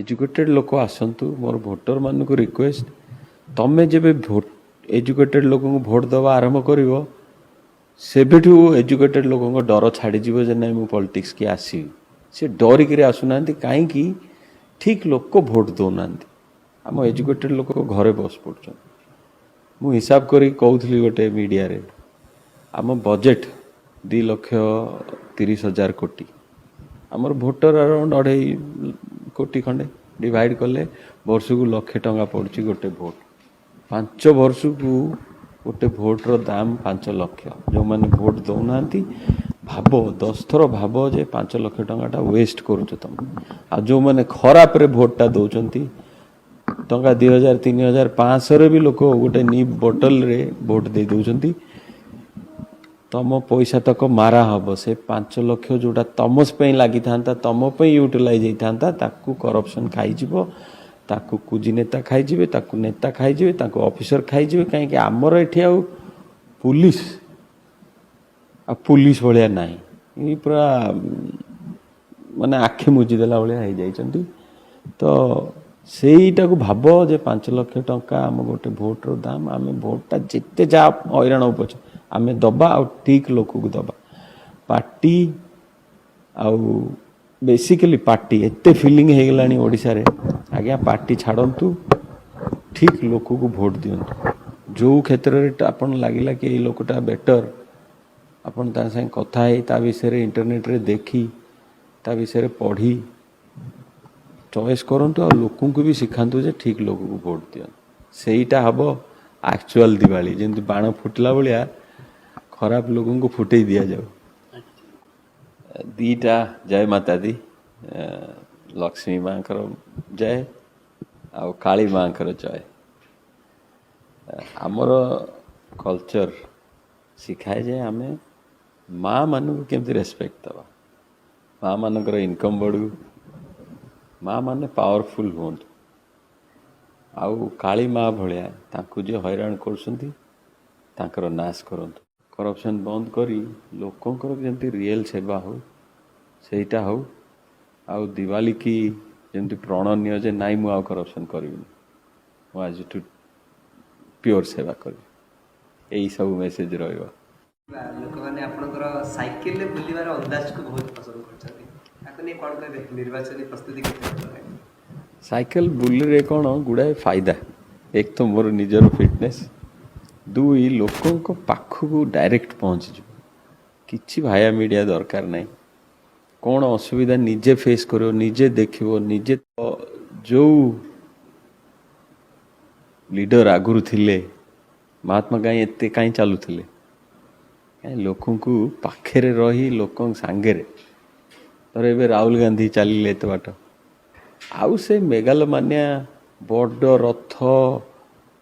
Educated ଲୋକ ଆସନ୍ତୁ। ମୋର ଭୋଟରମାନଙ୍କୁ ରିକ୍ୱେଷ୍ଟ, ତମେ ଯେବେ ଭୋଟ ଏଜୁକେଟେଡ଼ ଲୋକଙ୍କୁ ଭୋଟ ଦେବା ଆରମ୍ଭ କରିବ, ସେବେଠୁ ଏଜୁକେଟେଡ଼ ଲୋକଙ୍କ ଡର ଛାଡ଼ିଯିବ ଯେ ନାଇଁ, ମୁଁ ପଲିଟିକ୍ସ କି ଆସିବି। ସେ ଡରିକିରି ଆସୁନାହାନ୍ତି। କାହିଁକି? ଠିକ୍ ଲୋକ ଭୋଟ ଦେଉନାହାନ୍ତି। ଆମ ଏଜୁକେଟେଡ଼ ଲୋକ ଘରେ ବସି ପଡ଼ୁଛନ୍ତି। ମୁଁ ହିସାବ କରିକି କହୁଥିଲି ଗୋଟେ ମିଡ଼ିଆରେ, ଆମ ବଜେଟ୍ 2,30,000 କୋଟି, ଆମର ଭୋଟର ଆରାଉଣ୍ଡ 2.5 କୋଟି ଖଣ୍ଡେ। ଡିଭାଇଡ଼ କଲେ ବର୍ଷକୁ ଲକ୍ଷେ ଟଙ୍କା ପଡ଼ୁଛି ଗୋଟେ ଭୋଟ। 5 ବର୍ଷକୁ ଗୋଟେ ଭୋଟର ଦାମ 5 ଲକ୍ଷ। ଯେଉଁମାନେ ଭୋଟ ଦେଉନାହାନ୍ତି, ଭାବ, 10 ଥର ଭାବ ଯେ 5 ଲକ୍ଷ ଟଙ୍କାଟା ୱେଷ୍ଟ କରୁଛ ତମେ। ଆଉ ଯେଉଁମାନେ ଖରାପରେ ଭୋଟଟା ଦେଉଛନ୍ତି, ଟଙ୍କା 2000, 3000, 500ରେ ବି ଲୋକ ଗୋଟେ ନିପ୍ ବୋଟଲରେ ଭୋଟ ଦେଇ ଦେଉଛନ୍ତି। ତମ ପଇସା ତକ ମାରା ହବ। ସେ 5 ଲକ୍ଷ ଯୋଉଟା ତମ ପାଇଁ ଲାଗିଥାନ୍ତା, ତମ ପାଇଁ ୟୁଟିଲାଇଜ ହେଇଥାନ୍ତା, ତାକୁ କରପସନ ଖାଇଯିବ, ତାକୁ କୁଜି ନେତା ଖାଇଯିବେ, ତାକୁ ନେତା ଖାଇଯିବେ, ତାକୁ ଅଫିସର ଖାଇଯିବେ। କାହିଁକି ଆମର ଏଠି ଆଉ ପୁଲିସ ଆଉ ପୁଲିସ ଭଳିଆ ନାହିଁ। ଏଇ ପୁରା ମାନେ ଆଖି ମୁଜିଦେଲା ଭଳିଆ ହେଇଯାଇଛନ୍ତି। ତ ସେଇଟାକୁ ଭାବ ଯେ 5 ଲକ୍ଷ ଟଙ୍କା ଆମ ଗୋଟେ ଭୋଟର ଦାମ। ଆମେ ଭୋଟଟା ଯେତେ ଯାହା ହଇରାଣ ହଉ ପଛେ ଆମେ ଦବା ଆଉ ଠିକ୍ ଲୋକକୁ ଦବା। ପାର୍ଟି ଆଉ ବେସିକାଲି ପାର୍ଟି ଏତେ ଫିଲିଂ ହେଇଗଲାଣି ଓଡ଼ିଶାରେ। ଆଜ୍ଞା, ପାର୍ଟି ଛାଡ଼ନ୍ତୁ, ଠିକ୍ ଲୋକକୁ ଭୋଟ ଦିଅନ୍ତୁ। ଯେଉଁ କ୍ଷେତ୍ରରେ ଆପଣ ଲାଗିଲା କି ଏଇ ଲୋକଟା ବେଟର, ଆପଣ ତା ସାଙ୍ଗେ କଥା ହେଇ, ତା ବିଷୟରେ ଇଣ୍ଟରନେଟରେ ଦେଖି, ତା ବିଷୟରେ ପଢ଼ି ଚଏସ୍ କରନ୍ତୁ। ଆଉ ଲୋକଙ୍କୁ ବି ଶିଖାନ୍ତୁ ଯେ ଠିକ୍ ଲୋକକୁ ଭୋଟ ଦିଅନ୍ତୁ। ସେଇଟା ହବ ଆକ୍ଚୁଆଲ ଦିୱାଲି। ଯେମିତି ବାଣ ଫୁଟିଲା ଭଳିଆ ଖରାପ ଲୋକଙ୍କୁ ଫୁଟେଇ ଦିଆଯାଉ। ଦିଟା ଜୟ ମାତା ଦି, ଲକ୍ଷ୍ମୀ ମାଙ୍କର ଜୟ ଆଉ କାଳୀ ମାଙ୍କର ଜୟ। ଆମର କଲଚର ଶିଖାଏ ଯେ ଆମେ ମା ମାନଙ୍କୁ କେମିତି ରେସପେକ୍ଟ ଦେବା, ମା ମାନଙ୍କର ଇନକମ୍ ବଢ଼ୁ, ମା ମାନେ ପାୱାରଫୁଲ୍ ହୁଅନ୍ତୁ। ଆଉ କାଳୀ ମା ଭଳିଆ ତାଙ୍କୁ ଯିଏ ହଇରାଣ କରୁଛନ୍ତି, ତାଙ୍କର ନାଶ କରନ୍ତୁ। କରପସନ୍ ବନ୍ଦ କରି ଲୋକଙ୍କର ଯେମିତି ରିଏଲ୍ ସେବା ହଉ, ସେଇଟା ହଉ। ଆଉ ଦିୱାଲି କି ଯେମିତି ପ୍ରଣ ନିଅ ଯେ ନାଇଁ, ମୁଁ ଆଉ କରପସନ୍ କରିବିନି, ମୁଁ ଆଜିଠୁ ପିଓର ସେବା କରିବି। ଏଇ ସବୁ ମେସେଜ ରହିବ। ବା ଲୋକମାନେ ଆପଣଙ୍କର ସାଇକେଲରେ ବୁଲିବାର ଅନ୍ଦାଜକୁ ବହୁତ ପସନ୍ଦ କରୁଛନ୍ତି। ତାକୁ ନେଇ କ'ଣ କହିବେ? ନିର୍ବାଚନୀ ପ୍ରସ୍ତୁତି କେତେ ଗଲାଣି? ସାଇକେଲ ବୁଲିରେ କ'ଣ ଗୁଡ଼ାଏ ଫାଇଦା। ଏକ ତ ମୋର ନିଜର ଫିଟନେସ୍, ଦୁଇ ଲୋକଙ୍କ ପାଖକୁ ଡାଇରେକ୍ଟ ପହଞ୍ଚିଯିବ। କିଛି ଭାୟା ମିଡ଼ିଆ ଦରକାର ନାହିଁ। କ'ଣ ଅସୁବିଧା ନିଜେ ଫେସ୍ କରିବ, ନିଜେ ଦେଖିବ ନିଜେ। ତ ଯୋଉ ଲିଡର ଆଗରୁ ଥିଲେ, ମହାତ୍ମା କାହିଁ ଏତେ କାହିଁ ଚାଲୁଥିଲେ? କାହିଁ ଲୋକଙ୍କୁ ପାଖରେ ରହି, ଲୋକଙ୍କ ସାଙ୍ଗରେ। ଧର ଏବେ ରାହୁଲ ଗାନ୍ଧୀ ଚାଲିଲେ ଏତେ ବାଟ। ଆଉ ସେ ମେଗାଲୋମାନିଆ, ବଡ଼ ରଥ,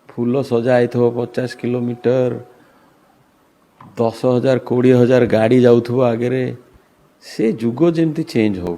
ଫୁଲ ସଜା ହେଇଥିବ 50 କିଲୋମିଟର, 10,000 20,000 ଗାଡ଼ି ଯାଉଥିବ ଆଗରେ, ସେ ଯୁଗ ଯେମିତି ଚେଞ୍ଜ ହଉ।